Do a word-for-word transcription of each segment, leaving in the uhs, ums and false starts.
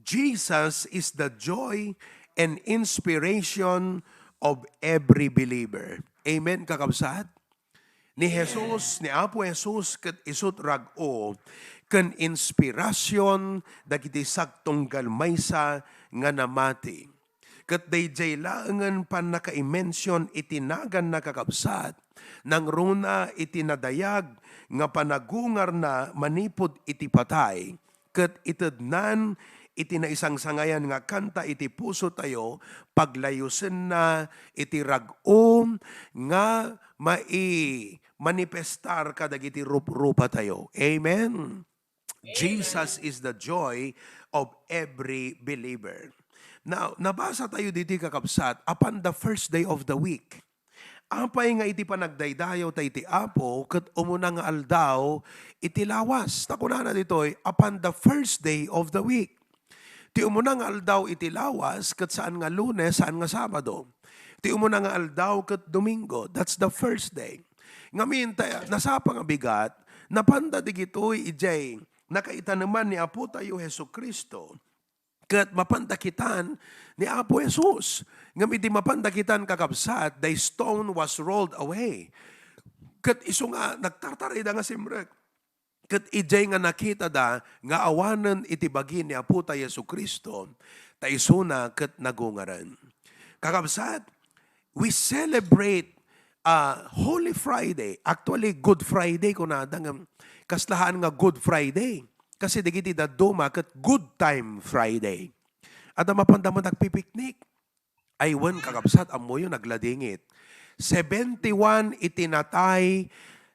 Jesus is the joy and inspiration of every believer. Amen, kakabsat? Ni Jesus, ni Apo Jesus, ket isut rag-o ken inspirasyon dagiti sagtunggal maysa nga namati. Ket daydiay laengen pannakaimension iti naganna, kakabsat, nangruna iti nadayag nga panagungarna manipud iti patay, ket itednan iti naisangsangayan nga kanta iti pusotayo, paglayusenna iti rag-o nga mai-, manifestar kadagiti ruprupatayo. Amen. Jesus is the joy of every believer. Now, nabasa tayo ditoy, kakabsat, upon the first day of the week. Apay nga iti panagdaydayaw ta iti Apo, ket umuna nga aldaw iti lawas. Ta kunana ditoy, upon the first day of the week. Ti umuna nga aldaw iti lawas, ket saan nga Lunes, saan nga Sabado. Ti umuna nga aldaw ket Domingo, that's the first day. Ngamin, ta, nasapa nga bigat, napanda digitoy idiay nakaitaneman ni Apo tayo Jesu-Cristo, ket mapanda kitan ni Apo Jesus. Ngem idi mapanda kitan, kakabsat, the stone was rolled away. Ket isu nga nagtartarida nga simrek. Ket idiay nga nakitada nga awanen iti bagi ni Apota Jesu-Cristo, ta isuna ket nagungaren. Kakabsat, we celebrate, ah, Holy Friday. Actually, Good Friday kunada nga kaslahan nga Good Friday. Kasi dagiti dadduma ket Good Time Friday. Adda mapanda met agpipiknik. Ay wen, kakabsat, ammoyo, nagladingit. Seventy-one iti natay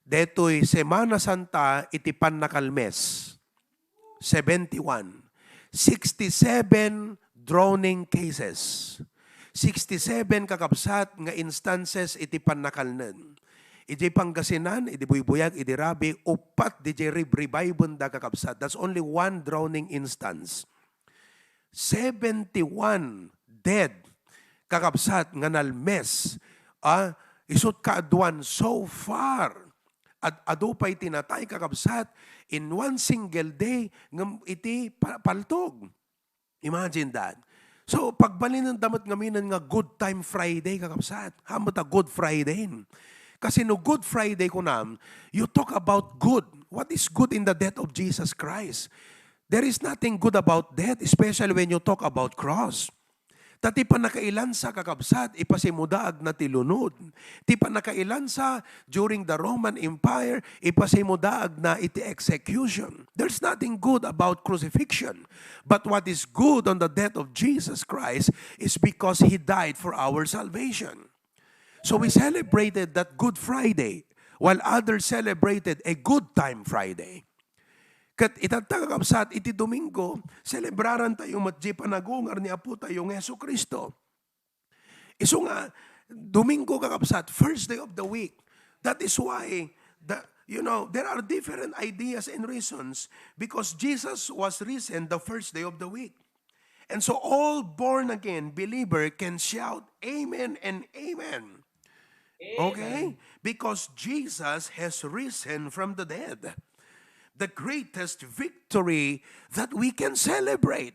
detoy Semana Santa iti pannakalmes. Seventy-one. Sixty-seven drowning cases. Sixty-seven, kakabsat, nga instances iti pannakalnen. Idiay Pangasinan, idi buybuyag, idi rabi, uppat didiay rib-, revive-en da, kakabsat. That's only one drowning instance. Seventy-one dead, kakabsat, nga nalmes. Ah, isut kaaduan so far. Ad-, adu pay ti natay, kakabsat, in one single day, ngem iti pa-, paltog. Imagine that. So, pagbalinenda met ngamin nga Good Time Friday, kakabsat. Haanna met a Good Friday. Kasi no Good Friday kunam, you talk about good. What is good in the death of Jesus Christ? There is nothing good about death, especially when you talk about cross. Ta ti pannakailansa, kakabsat, ipasimudaagna ti lunod. Ti pannakailansa during the Roman Empire, ipasimudaagna iti execution. There's nothing good about crucifixion. But what is good on the death of Jesus Christ is because He died for our salvation. So we celebrated that Good Friday, while others celebrated a Good Time Friday. Ket itatta, kakabsat, iti Domingo, selebraran tayo met diay panagungar ni Apo tayo nga Jesu-Cristo. Isu nga, Domingo, kakabsat, first day of the week. That is why, the, you know, there are different ideas and reasons because Jesus was risen the first day of the week. And so all born again believer can shout, "Amen and amen." Okay? Amen. Because Jesus has risen from the dead. The greatest victory that we can celebrate.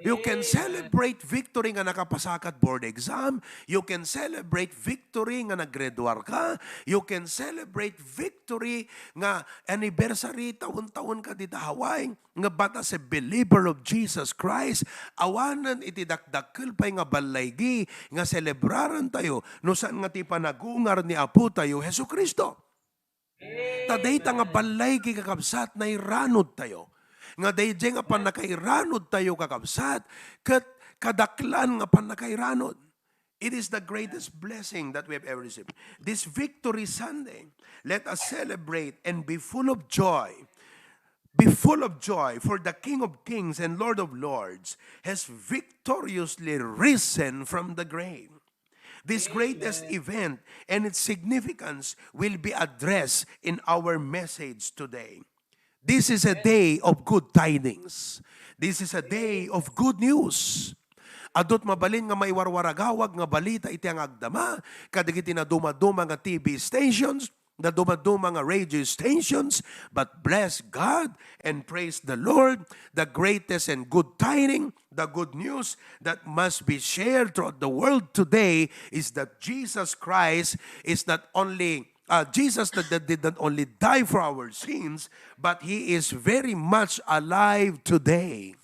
You can, amen, celebrate victory nga nakapasakat board exam. You can celebrate victory nga naggraduar ka. You can celebrate victory nga anniversary, taon-taon ka dita Hawaii. Nga but as a believer of Jesus Christ, awanen iti dakdakkel pay nga ballaygi nga selebraren tayo no saan nga ti panagungar ni Apo tayo Jesu-Cristo. Ta dayta nga ballaygi, kakabsat, nairanod tayo. Nga daydiay nga pannakairanod tayo, kakabsat, ket kadaklan nga pannakairanod. It is the greatest blessing that we have ever received. This Victory Sunday, let us celebrate and be full of joy. Be full of joy, for the King of Kings and Lord of Lords has victoriously risen from the grave. This greatest event and its significance will be addressed in our message today. This is a day of good tidings. This is a day of good news. Adut mabalin nga maiwarwaragawag nga balita iti nga agdama kadagiti nadumaduma nga T V stations, dadumaduma nga radio stations, but bless God and praise the Lord. The greatest and good tidings, the good news that must be shared throughout the world today is that Jesus Christ is not only, uh, Jesus that, that did not only die for our sins, but He is very much alive today.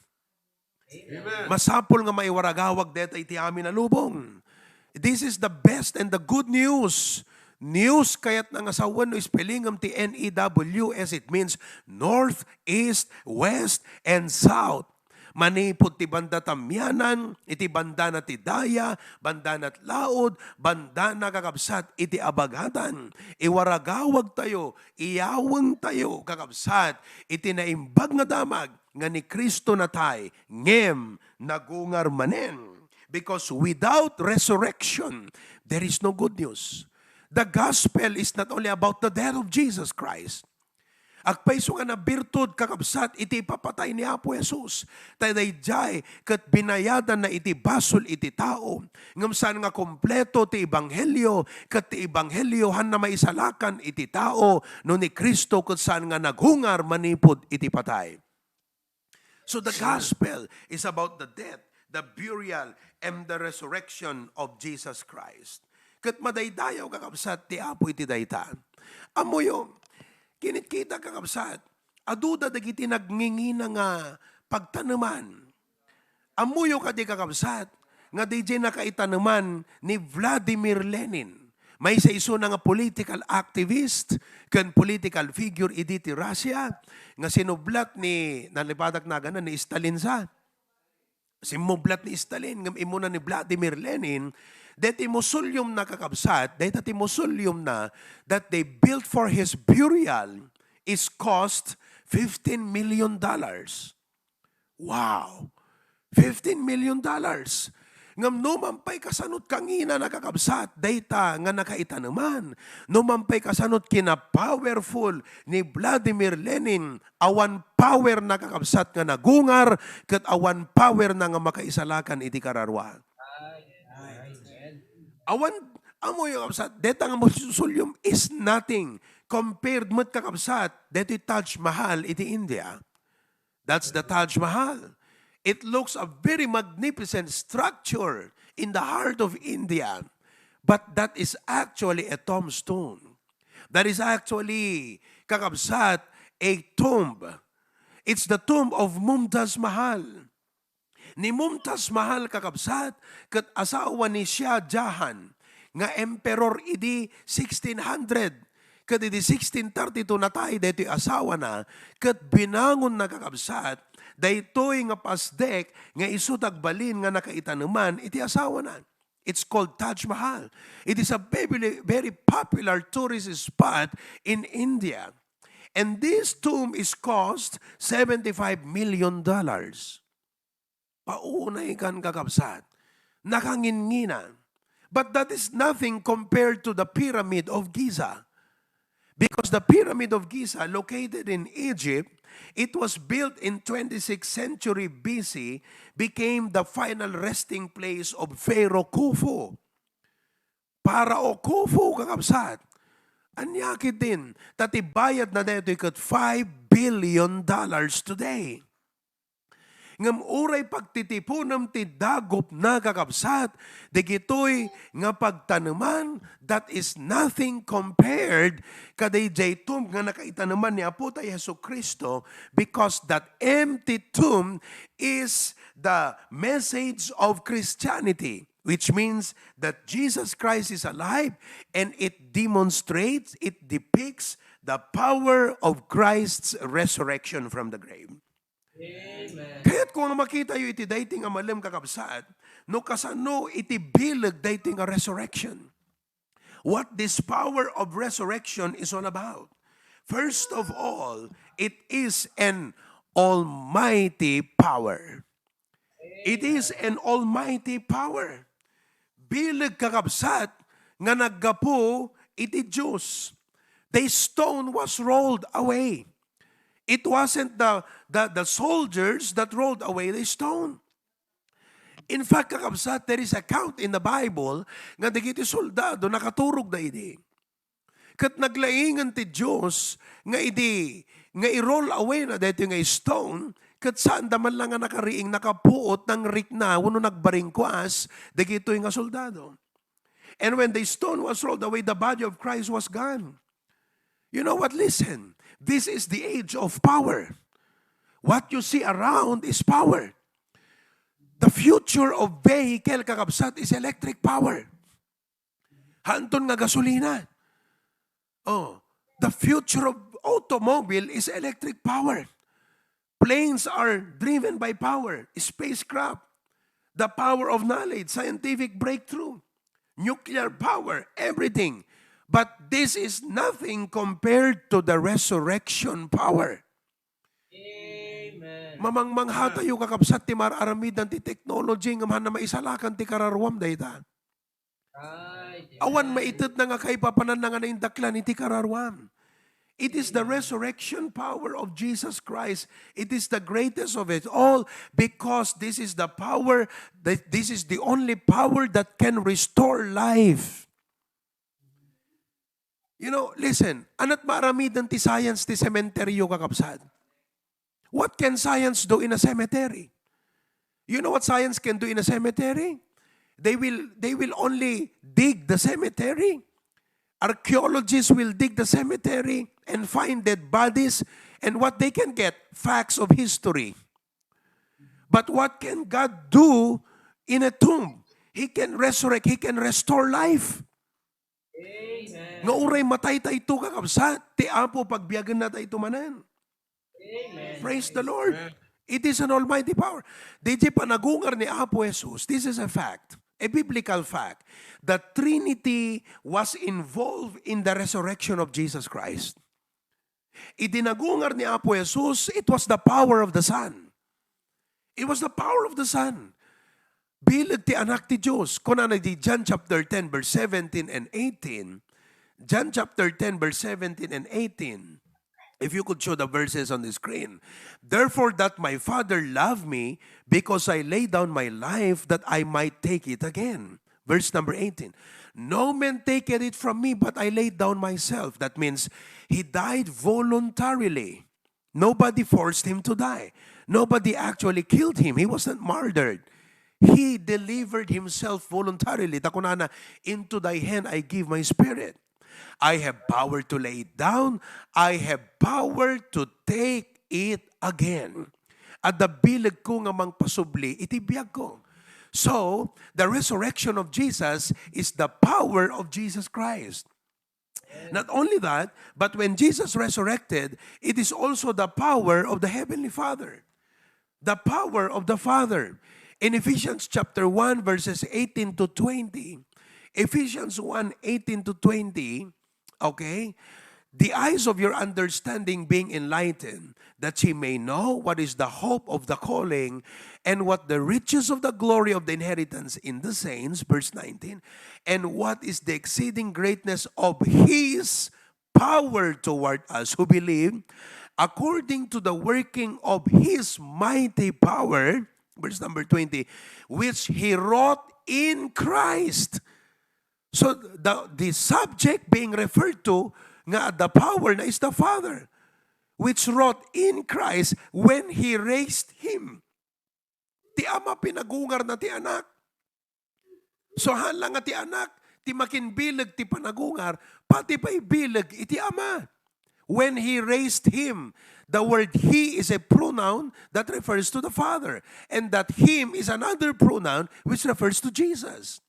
Amen. Masapul nga maiwaragawag deta iti amin a lubong. This is the best and the good news. News kayat na nga sawen no spellingem ti N E W S. It means north, east, west, and south. Manipud ti banda tamianan, iti bandana ti daya, bandana ti laud, bandana, kakabsat, iti abagatan. Iwaragawagtayo, iyawengtayo, kakabsat, iti naimbag nga damag nga ni Cristo natay, ngem nagungar manen. Because without resurrection, there is no good news. The gospel is not only about the death of Jesus Christ. Agpayso nga nabirtud, kakabsat, iti ipapatay ni Apo Jesus. Ta daydiay ket binayadanna iti basol iti tao. Ngem saan nga kompleto ti ebanghelio, ket ti ebanghelio haanna maisalakan iti tao no ni Cristo ket saan nga nagungar manipud iti patay. So the gospel is about the death, the burial, and the resurrection of Jesus Christ. Ket madaydayaw, kakabsat, ti Apo iti dayta. Ammoyo, kinitkita, kakabsat, aduda dagiti nagngingina nga pagtaneman. Ammoyo kadi, kakabsat, nga diay nakaitaneman ni Vladimir Lenin? Maysa isuna nga political activist ken political figure idi ti Russia nga sinublat ni, nalipatak nagana, ni Stalin sa. Simmublat ni Stalin ngem immuna ni Vladimir Lenin, deti mausoleum na, kakabsat, dayta ti mausoleum na that they built for his burial is cost fifteen million dollars. Wow! Fifteen million dollars. Ngem no mampay kasanot kangina, kakabsat, dayta nga nakaitaneman. No mampay kasanot kina-powerful ni Vladimir Lenin, awan power na, kakabsat, nga nagungar, ket awan power na nga makaisalakan iti kararua. Awan, ammoyo, kakabsat, dayta nga mausoleum is nothing compared met, kakabsat, detoy Taj Mahal iti India. That's the Taj Mahal. It looks a very magnificent structure in the heart of India, but that is actually a tombstone. That is actually, kakabsat, a tomb. It's the tomb of Mumtaz Mahal. Ni Mumtaz Mahal, kakabsat, ket asawa ni Shah Jahan nga emperor idi sixteen hundred. Ket idi sixteen thirty-two natay daytoy asawana, ket binangonna, kakabsat, daytoy nga pasdek nga isu ti agbalin nga nakaitaneman iti asawana. It's called Taj Mahal. It is a very, very popular tourist spot in India. And this tomb is cost seventy-five million dollars. Paunay kan, kakabsat. Nakangingina. But that is nothing compared to the Pyramid of Giza. Because the Pyramid of Giza, located in Egypt, it was built in twenty-sixth century B C, became the final resting place of Pharaoh Khufu. Pharaoh Khufu, kakabsat. Ania ketdin, ta ti bayadna daytoy ket five billion dollars today. Ngem uray pagtitiponem ti dagupna, kakabsat, dagitoy nga pagtaneman, that is nothing compared kadaydiay tomb nga nakaitaneman ni Apo ta Jesu-Cristo, because that empty tomb is the message of Christianity, which means that Jesus Christ is alive, and it demonstrates, it depicts the power of Christ's resurrection from the grave. Amen. Kayatko nga makitayo iti daytoy nga malem, kakabsat, no kasano iti bileg daytoy nga resurrection. What this power of resurrection is all about. First of all, it is an almighty power. It is an almighty power. Bileg, kakabsat, nga naggapu iti Dios. The stone was rolled away. It wasn't the, the, the soldiers that rolled away the stone. In fact, kakabsat, there is account in the Bible nga dagiti soldado nakaturogda idi. Ket naglaingen ti Dios nga idi, nga i-roll away na daytoy nga stone, ket saanda man la nga nakariing, nakapuot, nangrikna, wenno nagbaringkuas dagitoy nga soldado. And when the stone was rolled away, the body of Christ was gone. You know what? Listen, this is the age of power. What you see around is power. The future of vehicle, kakabsat, is electric power. Hanton nga gasolina. Oh, the future of automobile is electric power. Planes are driven by power, spacecraft, the power of knowledge, scientific breakthrough, nuclear power, everything. But this is nothing compared to the resurrection power. Amen. Mamangmangha tayo, kakabsat, ti mar-aramidan ti technology nga maanna maisalakan ti kararuam dayta. Ay, awan, amen, maitedna nga kaipapananna nga naindaklan iti kararuam. It is the resurrection power of Jesus Christ. It is the greatest of it all because this is the power, that this is the only power that can restore life. You know, listen, anat maaramiden ti science ti sementeryo, kakabsat? What can science do in a cemetery? You know what science can do in a cemetery? They will, they will only dig the cemetery. Archaeologists will dig the cemetery and find dead bodies. And what they can get? Facts of history. But what can God do in a tomb? He can resurrect, He can restore life. Amen. Nga uray matay daytoy, kakabsat, ti Apo pagbiagenna daytoy manen. Amen. Praise the Lord. Amen. It is an almighty power. Diay panagungar ni Apo Jesus, this is a fact, a biblical fact. The Trinity was involved in the resurrection of Jesus Christ. Idi nagungar ni Apo Jesus, it was the power of the Son. It was the power of the Son. Bileg ti Anak ti Dios. Kunana di John chapter ten, verse seventeen and eighteen. John chapter ten, verse seventeen and eighteen. If you could show the verses on the screen. "Therefore that my Father loved me, because I lay down my life that I might take it again." Verse number eighteen. "No man taketh it from me, but I lay it down myself." That means he died voluntarily. Nobody forced him to die. Nobody actually killed him. He wasn't murdered. He delivered himself voluntarily. Ta kunana, "Into thy hand I give my spirit. I have power to lay it down. I have power to take it again." Adda bileg ko nga mangpasubli iti biag ko. So, the resurrection of Jesus is the power of Jesus Christ. Not only that, but when Jesus resurrected, it is also the power of the Heavenly Father. The power of the Father. In Ephesians chapter one, verses eighteen to twenty, Ephesians one eighteen to twenty, okay? "The eyes of your understanding being enlightened, that ye may know what is the hope of the calling, and what the riches of the glory of the inheritance in the saints," verse nineteen, "and what is the exceeding greatness of his power toward us who believe, according to the working of his mighty power," verse number twenty, "which he wrought in Christ." So, the, the subject being referred to nga the power na is the Father, which wrought in Christ when he raised him. Ti Ama pinagungarna ti Anak. So, haan la nga ti Anak ti makinbileg ti panagungar, pati pay bileg iti Ama. When he raised him, the word he is a pronoun that refers to the Father, and that him is another pronoun which refers to Jesus.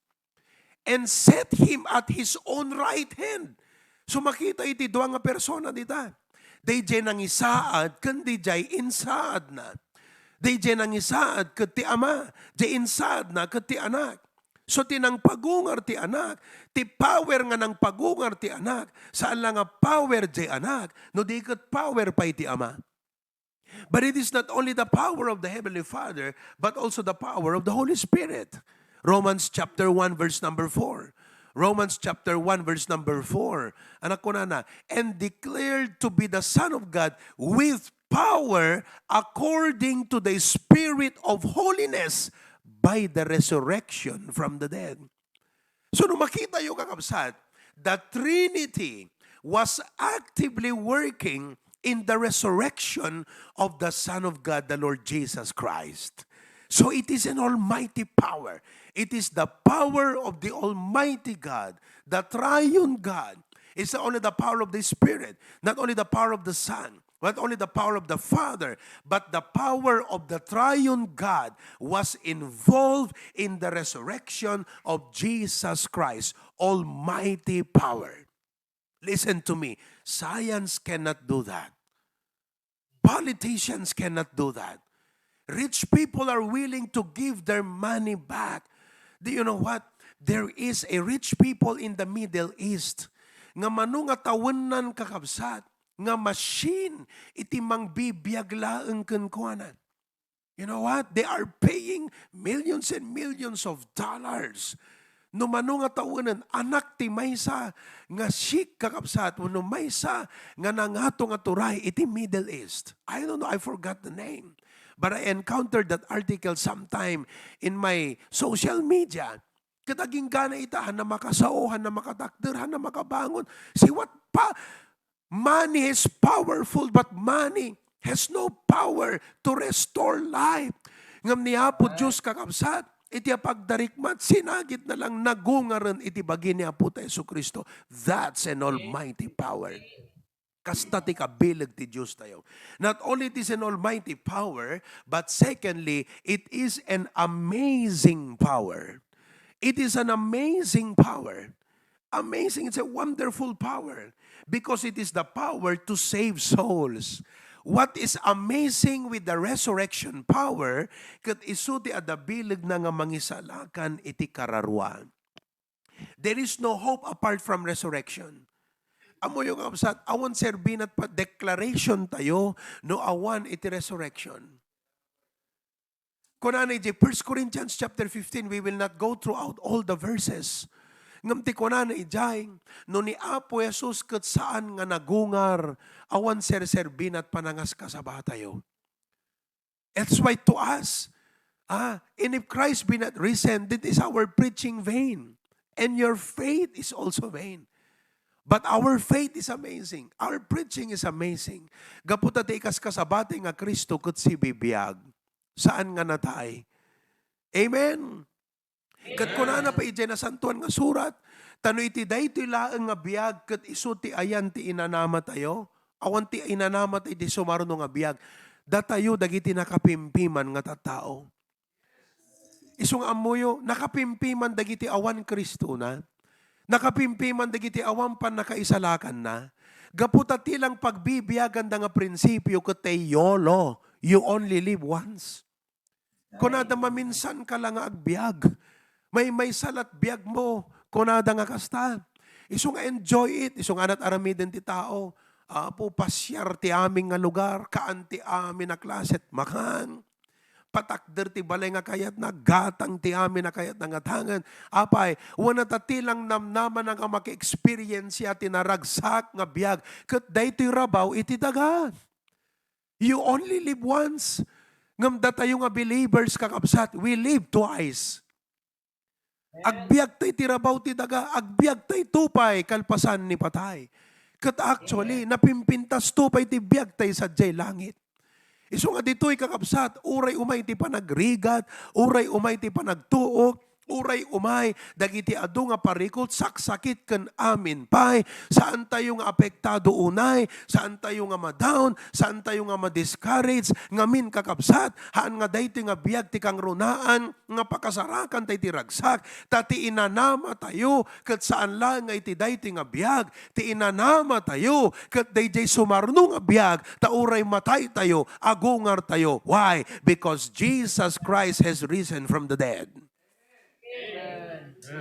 "And set him at his own right hand." So, makita iti dua nga persona dita. Daydiay nangisaad ken daydiay insaadna. Daydiay nangisaad ket ti Ama, diay insaadna ket ti Anak. So, ti nangpagungar ti Anak, ti power nga nangpagungar ti Anak, saan la nga power diay Anak, no di ket power pay ti Ama. But it is not only the power of the Heavenly Father, but also the power of the Holy Spirit. Romans chapter one, verse number four. Romans chapter one, verse number four. Ania kunana, "And declared to be the Son of God with power according to the Spirit of holiness by the resurrection from the dead." So, no makitayo, kakabsat, the Trinity, was actively working in the resurrection of the Son of God, the Lord Jesus Christ. So it is an almighty power. It is the power of the Almighty God, the triune God. It's not only the power of the Spirit, not only the power of the Son, not only the power of the Father, but the power of the triune God was involved in the resurrection of Jesus Christ. Almighty power. Listen to me. Science cannot do that. Politicians cannot do that. Rich people are willing to give their money back. Do you know what? There is a rich people in the Middle East nga mano nga tawennan, kakabsat, nga machine iti mangbibiag laeng kenkuana. You know what? They are paying millions and millions of dollars. No mano nga tawenen, anak ti maysa nga sheikh, kakabsat, wenno maysa nga nangato nga turay iti Middle East. I don't know, I forgot the name. But I encountered that article sometime in my social media. Ket aginggana ita, hanna makasao, hanna makatakder, hanna makabangon. See what pa-, money is powerful, but money has no power to restore life. Ngem ni Apo Dios, kakabsat, iti apagdarikmat, sinagitna lang, nagungaren iti bagi ni Apo ta Jesu-Cristo. That's an almighty power. Kasta ti kabileg ti Dios tayo. Not only it is an almighty power, but secondly, it is an amazing power. It is an amazing power. Amazing, it's a wonderful power because it is the power to save souls. What is amazing with the resurrection power, ket isu ti adda bilegna nga mangisalakan iti kararua. There is no hope apart from resurrection. Ammoyo, kakabsat, awan serbinat pa declaration tayo no awan iti resurrection. Kunana idiay First Corinthians chapter fifteen, we will not go throughout all the verses. Ngem ti kunana idiay, no ni Apo Jesus ket saan nga nagungar, awan serserbinat panangaskasabatayo. That's why to us, ah, and if Christ be not risen, then is our preaching vain, and your faith is also vain. But our faith is amazing. Our preaching is amazing. Gapu ta ti ikaskasabati nga Cristo ket sibibiag. Saan nga natay. Amen. Ket kunana pa idiay Nasantoan nga Surat, ta no iti daytoy laeng nga biag ket isu ti ayan ti inanamatayo, awan ti inanamatayo iti sumaruno nga biag, datayo dagiti nakapimpiman nga tattao. Isu nga ammoyo, nakapimpiman dagiti awan Kristona. Nakapimpiman dagiti awan pannakaisalakanna. Gapu ta ti lang pagbibiaganda nga prinsipio ket tay yolo, you only live once. Kunada, maminsan ka la nga agbiag. Maymaysa la't biag mo. Kunada nga kasta. Isu nga enjoy it. Isu nga anat aramiden ti tao. Apo, pasiar ti amin nga lugar. Kaan ti amin a klase't makan. Patakder ti balay nga kayatna. Gatang ti amin a kayatna nga tangen. Apay, wen ta ti lang namnamana nga maki-experience ya ti naragsak nga biag. Ket daytoy rabaw iti daga. You only live once. Ngem datayo nga believers, kakabsat, we live twice. Agbiagtay ti rabaw ti daga, agbiagtay to pay kalpasan ni patay. Ket actually, napimpintas to pay ti biagtay sadiay langit. Isu nga ditoy, kakabsat, uray umay ti panagrigat, uray umay ti panagtuok, uray umay dagiti adu nga parikut, saksakit ken amin pay, saantayo nga apektado unay, saantayo nga ma-down, saantayo nga ma-discourage, ngamin, kakabsat, haan nga daytoy nga biag ti kangrunaan nga pakasarakan tay ti ragsak, ta ti inanamatayo ket saan laeng nga iti daytoy nga biag, ti inanamatayo ket daydiay sumarno nga biag, ta uray mataytayo, agungartayo. Why? Because Jesus Christ has risen from the dead.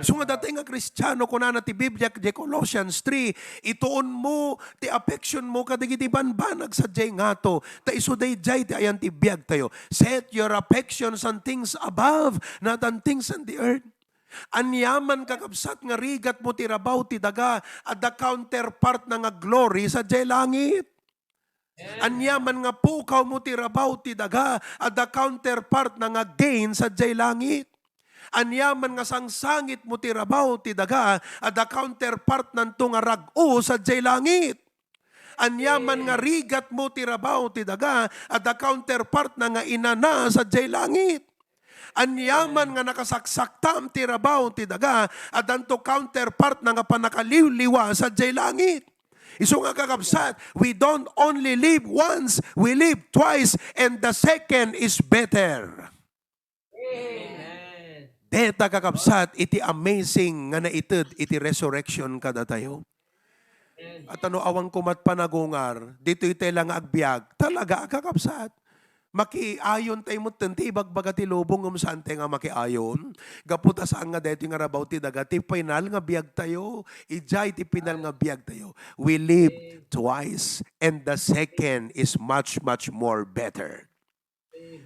So nga daytoy nga Kristiano, kunana ti Biblia, di Colossians three, ituon mo ti affection mo kadagiti banbanag sadiay ngato, ta isu daydiay ti ayan ti biagtayo. Set your affections on things above, not on things on the earth. Aniaman, kakabsat, nga rigat mo ti rabaw ti daga, adda counterpart na nga glory sadiay langit. Aniaman nga pukaw mo ti rabaw ti daga, adda counterpart na nga gain sadiay langit. Aniaman nga sangsangitmo ti rabaw ti daga, adda counterpartnanto nga rag-o sadiay langit. Aniaman nga rigatmo ti rabaw ti daga, adda counterpartna nga inana sadiay langit. Aniaman nga nakasaksaktam ti rabaw ti daga, addanto counterpartna nga pannakaliwliwa sadiay langit. Isu nga, kakabsat, we don't only live once, we live twice, and the second is better. Amen. Deta, kakabsat, iti amazing nga naited iti resurrection kadatayo. Amen. At no awan koma ti panagungar, ditoy tay la nga agbiag, talaga, kakabsat. Makiayon tay metten ti ibagbaga ti lubong, ngem saan tay nga makiayon. Gapu ta saan nga daytoy nga rabaw ti daga ti final nga biag tayo. Idiay ti final nga biag tayo. We live twice, and the second is much, much more better.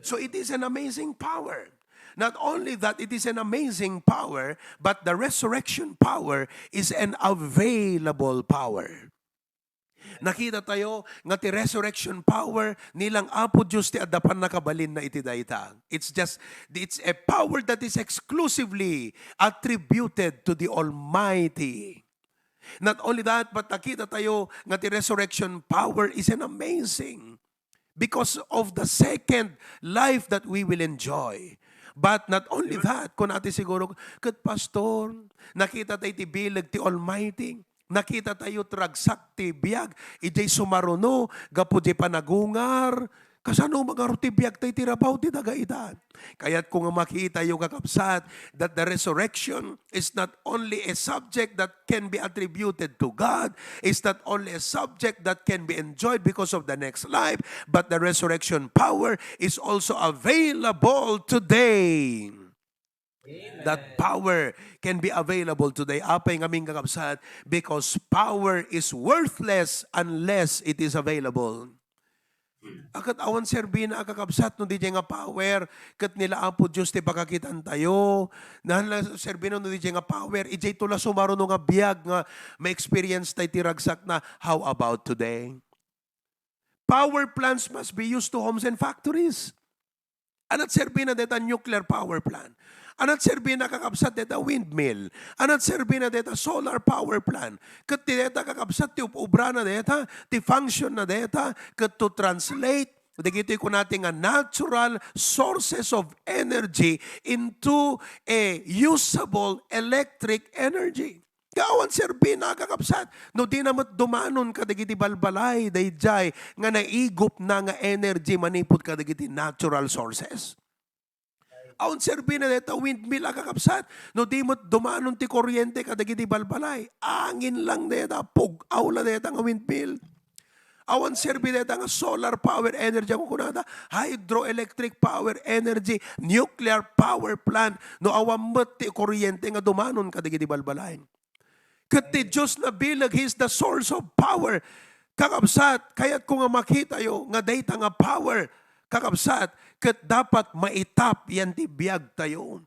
So it is an amazing power. Not only that, it is an amazing power, but the resurrection power is an available power. Nakita tayo nga ti resurrection power, ni lang Apo Dios ti adda pannakabalinna iti dayta. It's just, it's a power that is exclusively attributed to the Almighty. Not only that, but nakita tayo nga ti resurrection power is an amazing because of the second life that we will enjoy. But not only that, kuna ti siguro, ket, Pastor, nakita tayo ti bileg ti Almighty. Nakita tayo ti ragsak ti biag, idiay sumaruno, gapu diay panagungar. Kasano magarud ti biag tayo ti rabaw ti daga ita? Kayatko nga makitayo, kakabsat, that the resurrection is not only a subject that can be attributed to God, it's not only a subject that can be enjoyed because of the next life, but the resurrection power is also available today. Amen. That power can be available today. Apay ngamin, kakabsat? Because power is worthless unless it is available. Ket awan serbina a, kakabsat, no diay nga power ket ni la Apo Dios ti pakakitan tayo. Nala serbina no diay nga power, idiay to la sumaruno nga biag nga ma-experience tayo ti ragsakna. How about today? Power plants must be used to homes and factories. Ania ti serbina dayta nuclear power plant? Ania ti serbina, kakabsat, dayta windmill? Ania ti serbina dayta solar power plant? Ket ti dayta, kakabsat, ti ub-obrana dayta, ti function na dayta, ket to translate dagitoy kunata nga natural sources of energy into a usable electric energy. Nga awan serbina, kakabsat, no dina met dumanon kadagiti balbalay daydiay nga naigupna nga energy manipud kadagiti natural sources. Awan serbina dayta windmill a, kakabsat, no di met dumanon ti kuryente kadagiti balbalay. Angin lang dayta, pug-aw la dayta nga windmill. Awan serbi dayta nga solar power energy, a kunkunada, hydroelectric power energy, nuclear power plant, no awan met ti kuryente nga dumanon kadagiti balbalay. Ket ti Dios nabileg, He is the source of power. Kakabsat, kayatko nga makitayo nga dayta nga power, kakabsat, ket dapat maitap yan ti biagtayo.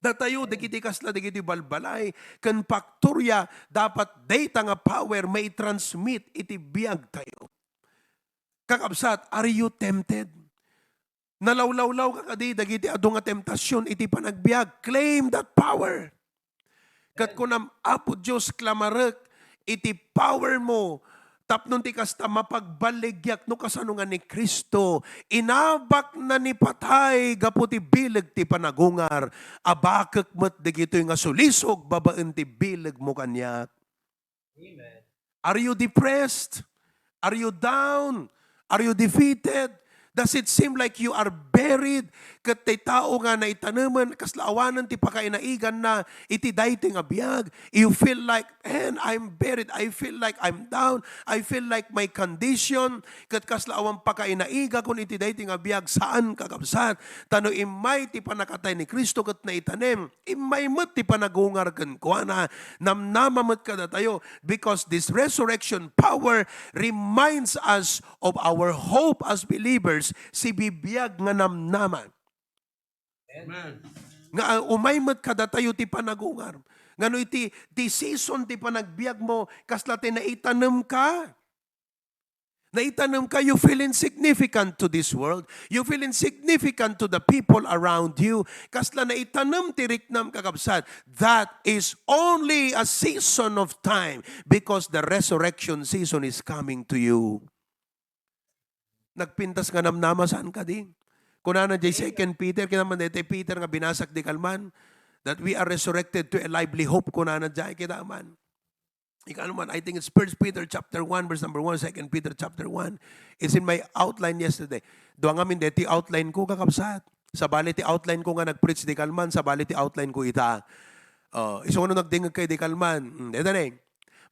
Datayo, dagiti kasla, dagiti balbalay, ken paktoria, dapat dayta nga power maitransmit iti biagtayo. Kakabsat, are you tempted? Nalawlawlawka kadi dagiti adu nga temptasion iti panagbiag? Claim that power. Ket kunam, Apo Dios, klamarek iti power mo, tapno ti kasta, mapagballigiak no kasano nga ni Cristo, inabakna ni patay gapu ti bileg ti panagungar, abakek met dagitoy nga sulisog babaen ti bileg mo kaniak. Amen. Are you depressed? Are you down? Are you defeated? Does it seem like you are buried? Ket ti tao nga naitanemen, kasla awanen ti pakainaiganna iti daytoy nga biag. You feel like, "Man, I'm buried. I feel like I'm down. I feel like my condition." Ket kasla awan pakainaigakon iti daytoy nga biag. Saan, kakabsat. Ta no immay ti pannakatay ni Cristo ket naitanem, immay met ti panagungar kenkuana. Namnama met kadatayo, because this resurrection power reminds us of our hope as believers, sibibiag nga namnama. Amen. Nga, ah, umay met kadatayo ti panagungar. Ngano iti, ti season ti panagbiag mo, kasla ti naitanem ka? Naitanem ka, you feel insignificant to this world. You feel insignificant to the people around you. Kasla naitanem ti riknam, kakabsat. That is only a season of time because the resurrection season is coming to you. Nagpintas nga namnama, saan kadi? Kunana jay Second Peter, kinamnama daytoy Peter nga binasak di kalman, that we are resurrected to a lively hope, kunana jay, kinamnama. Ikaw naman, I think it's First Peter chapter one, verse number one, Second Peter chapter one. It's in my outline yesterday. Dua ngamin deti outline ko, kakabsat. Sabali ti outline ko nga nag-preach di kalman, sabali ti outline ko ita. Oh, isu nga no nagdingeg kay di kalman. Hmm, deta ne.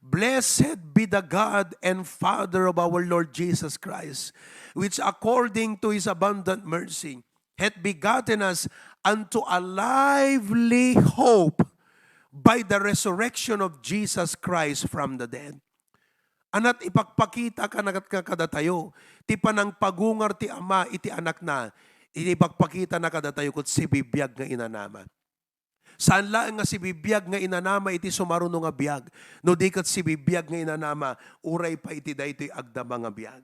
Blessed be the God and Father of our Lord Jesus Christ, which according to his abundant mercy hath begotten us unto a lively hope by the resurrection of Jesus Christ from the dead. Ania ti ipakpakita kanakat-, kadatayo, ti panangpagungar ti Ama iti Anakna, iti ipakpakitana kadatayo ket sibibiag nga inanama. Saan laeng nga sibibiag nga inanama iti sumaruno nga biag, no di ket sibibiag nga inanama, uray pay iti daytoy agdama nga biag.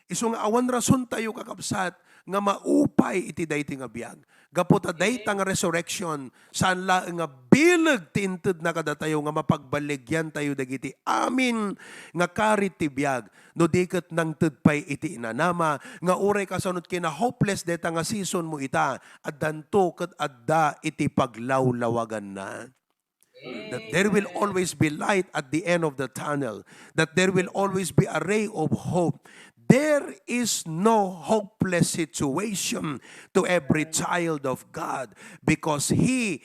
Isu nga awan rason tayo, kakabsat, nga maupay iti daytoy nga biag. Gapu ta dayta nga resurrection, saan laeng nga bileg ti intedna kadatayo nga mapagballigyan tayo dagiti amin nga karit ti biag, no di ket nangted pay iti inanama, nga uray kasano ti kina-hopeless dayta nga season mo ita, addanto ket adda iti paglawlawaganna. That there will always be light at the end of the tunnel, that there will always be a ray of hope. There is no hopeless situation to every child of God because he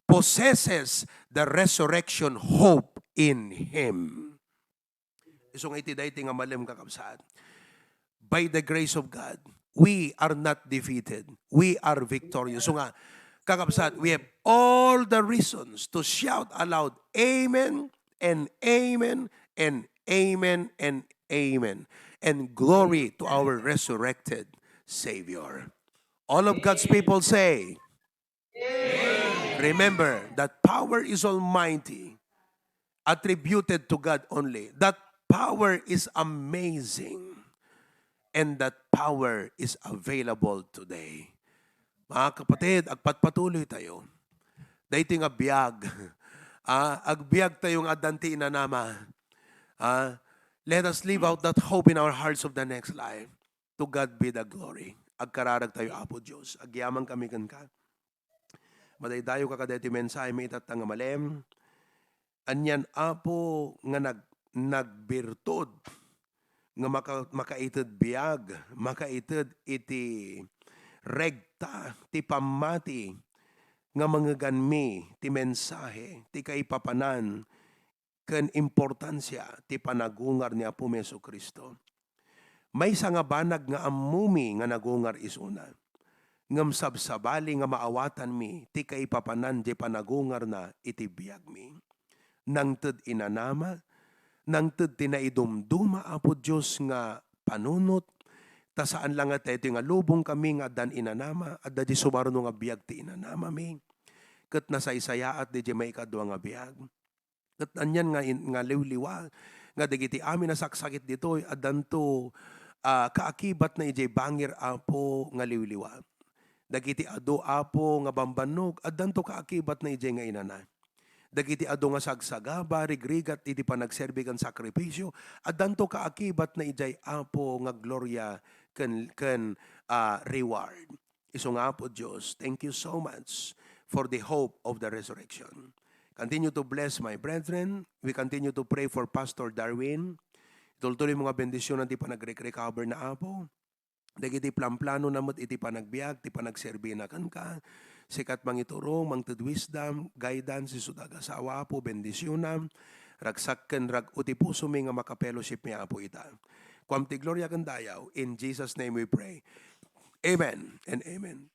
possesses the resurrection hope in him. Isu nga iti daytoy nga malem, kakabsat, by the grace of God, we are not defeated. We are victorious. So nga, kakabsat, we have all the reasons to shout aloud, "Amen and amen and amen and amen." And glory to our resurrected Savior. All of God's people say, Remember that power is almighty, attributed to God only. That power is amazing, and that power is available today. Mga kapatid, agpatpatuloy tayo. Daytoy nga biag, ah, agbiag tayo nga addan ti inanama. Ah, let us live out that hope in our hearts of the next life. To God be the glory. Agkararag tayo, Apo Dios. Agyaman kami kenka. Madaydayo ka kadaytoy mensahe maitatta nga malem. Anian, Apo, nga nag-, nagbirtud nga maka-, makaited biag, makaited iti regta ti pammati nga mangeganmi ti mensahe ti kaipapanan ken importansia ti panagungar ni Apomi Jesu-Cristo. Maysa nga banag nga ammomi nga nagungar isuna, ngem sabsabali nga maawatanmi ti kaipapanan ti panagungarna iti biagmi. Nangted inanama, nangted ti naidumduma, Apo Dios, nga panunot, ta saan la nga daytoy nga lubongkami nga addan inanama, adda di sumaruno nga biag ti inanamami, ket nasaysayaat diay maikadua nga biag. Ket anian nga in-, nga liwliwa, nga dagiti amin a saksakit ditoy, addanto, ah, kaakibatna idiay bangir, Apo, nga liwliwa. Dagiti adu, Apo, nga bambannog, addanto kaakibatna idiay nga inana. Dagiti adu nga sagsagaba, rigrigat iti panagserbi ken sakrifisio, addanto kaakibatna idiay, Apo, nga gloria ken, ken, ah, reward. Isu nga, Apo Dios, thank you so much for the hope of the resurrection. Continue to bless my brethren. We continue to pray for Pastor Darwin. Itultuloy mo nga bendisionan ti panagre-recover na, Apo. Dagiti planplanona met iti panagbiag, ti panagserbina kenka. Sika ti mangiturong, mangted wisdom, guidance, isu ti agasawa, Apo, bendisionam. Ragsak ken rag-o ti pusomi nga makafellowshipmi, Apo, ita. Kuam ti gloria ken dayaw. In Jesus' name we pray. Amen and amen.